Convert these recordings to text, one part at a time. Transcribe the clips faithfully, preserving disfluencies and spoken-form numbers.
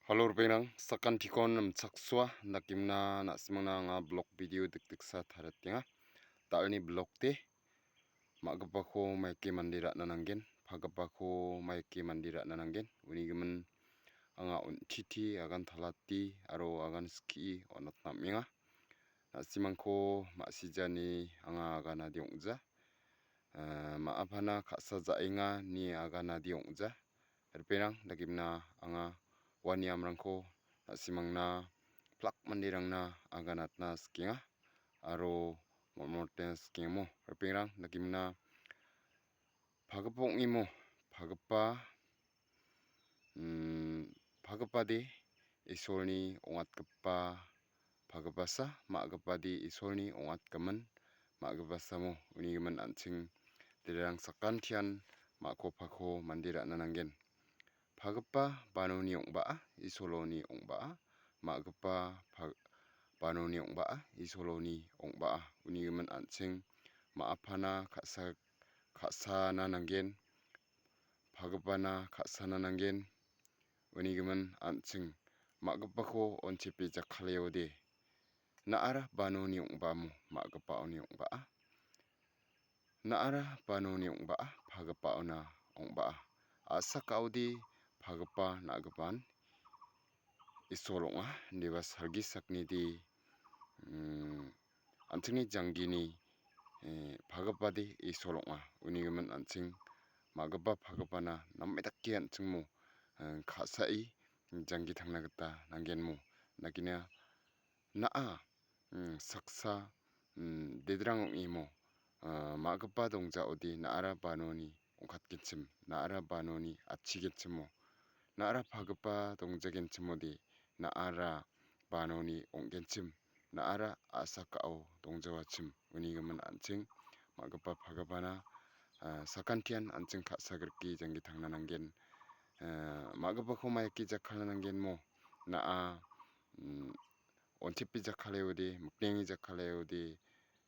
Halo ripengrang, sakantikon nimchaksoa, dakemna na·simangna anga blog video dikdiksa tariatenga. Dalni blog de, ma·gipako maike mande ra·na nanggen, pagipako maike mande ra·na nanggen. Uni gimin anga on·titi, agan talati aro agan skie on·atna am·enga. Na·simangko ma·sijani anga aganade ong·ja. Ah, ma·apana ka·sa ja·enga ine aganade ong·ja. Ripengrang, dakemna anga ua niamrangko na·simangna plak manderangna aganatna sikenga aro mol·moltena sikengamo. Ripengrang, dakemna pagipa ong·imo, pagipa, mm, pagipade Isolni ong·atgipa pagipasa, ma·gipade Isolni ong·atgimin ma·gipasamo. Uni gimin an·ching derang sakantian ma·ko pako mande ra·na nanggen. Pagipa banoni ong·baa, Isoloni ong·baa, ma·gipa pa-, banoni ong·baa, Isoloni ong·baa. Uni gimin an·ching ma·apana ka·sa, ka·sana nanggen, pagipana ka·sana nanggen. Uni gimin an·ching ma·gipako onchepe jakkaleode, na·ara banoni ong·bamo ma·gipaoni ong·baa. Na·ara banoni ong·baa, pagipaona ong·baa. A·sakaode pagipa na·gipan Isol ong·a, indiba salgi saknide, mm, an·chingni janggini, eh, pagipade Isol ong·a. Uni gimin an·ching ma·gipa pagipana name dake an·chingmo, eh, ka·sae janggi tangna gita nanggenmo. Dakena na·a, mm, saksa, mm, dedrang ong·imo, ah, ma·gipa dongjaode na·ara banoni ong·katgenchim, na·ara banoni atchigenchimo, na·ara pagipa dongjagenchimode na·ara banoni ong·genchim, na·ara a·sakao dongjawachim. Uni gimin an·ching ma·gipa pagipana, ah, sakantian an·ching ka·sa grike janggi tangna nanggen. Ah, ma·gipako maike jakkalna nanggenmo, na·a, mm, onchepe jakkaleode, miknenge jakkaleode,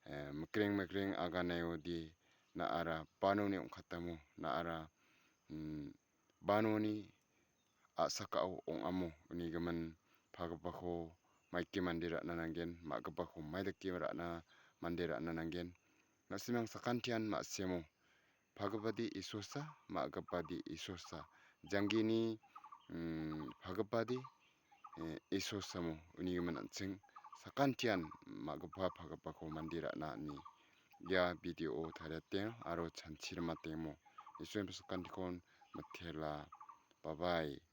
eh, mikreng mikreng aganeode, na·ara banoni ong·katamo, na·ara, mm, banoni a·sakao ong·amo, uni gimin pagipako maike mande ra·na nanggen, ma·gipako maidake ra·na mande ra·na nanggen. Na·simang sakantian ma·semo pagipade Isolsa, ma·gipade Isolsa. Janggini, mm, pagipade, eh, Isolsamo uni gimin an·ching sakantian ma·gipa pagipako mande ra·na ine ia video-o tariateng aro chanchi rimatengmo. Isolni sakantikon mitela. Bye bye.